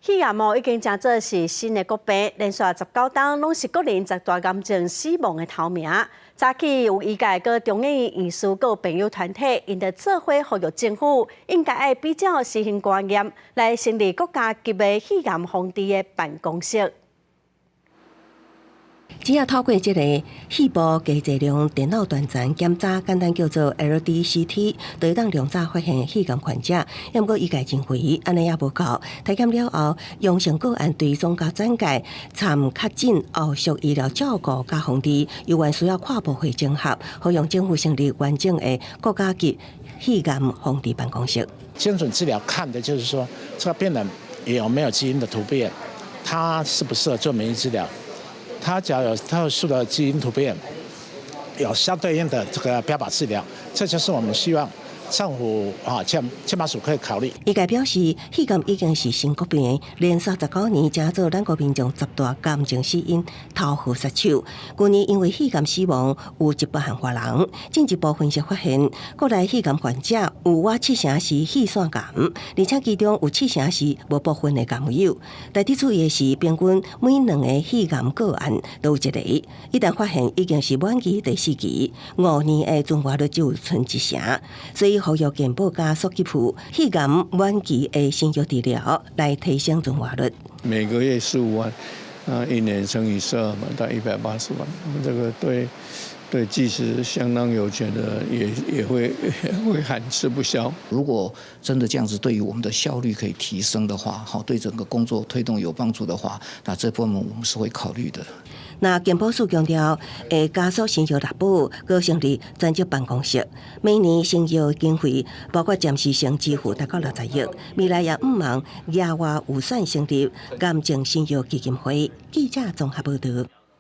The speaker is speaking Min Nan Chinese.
肺癌哦已經成做是新的國病，連續19冬攏是國人十大癌症死亡的頭名。早起有醫界、閣中醫院醫師、閣病友團體，𪜶就做伙呼籲政府應該愛比照新型肝炎來成立國家級的肺癌防治的辦公室。只要透過這个肺部低劑量電腦斷層檢查，簡單叫做 LDCT，就會當量早發現肺癌患者。毋過醫界認為，按呢猶無夠。體檢了後，陽性個案追蹤佮轉介，參確診後續醫療照顧佮防治，猶原需要跨部會整合，呼籲政府成立完整的國家級肺癌防治辦公室。精準治療看的就是說，這個病人有沒有基因的突變，他適不適合做免疫治療。他只要有特殊的基因突變，有相對應的這個標靶治療，這就是我們希望政府啊，健保署可以考慮。醫界表示，肺癌已經是新國病，連續19年成做咱國民眾十大癌症死因頭號殺手。舊年因為肺癌死亡有100萬人。進一步分析發現，國內肺癌患者有倚七成是肺腺癌，而且其中有七成是無部分的癌友。但得注意的是，平均每兩個肺癌個案都有一個，一旦發現已經是晚期第四期，5年的存活率只有賰一成。所以呼籲健保加速給付肺癌晚期的新藥治療，來提升存活率。每個月15萬，啊，一年乘以12嘛，大概180萬。這個對，即使相當有錢的，也會很吃不消。如果真的這樣子，對於我們的效率可以提升的話，好，對整個工作推動有幫助的話，那這部分我們是會考慮的。那健保署強調，會加速新藥納保，閣成立專責辦公室，每年新藥經費包括暫時性支付達到60億，未來也向望額外預算成立癌症新藥基金會。記者綜合報導。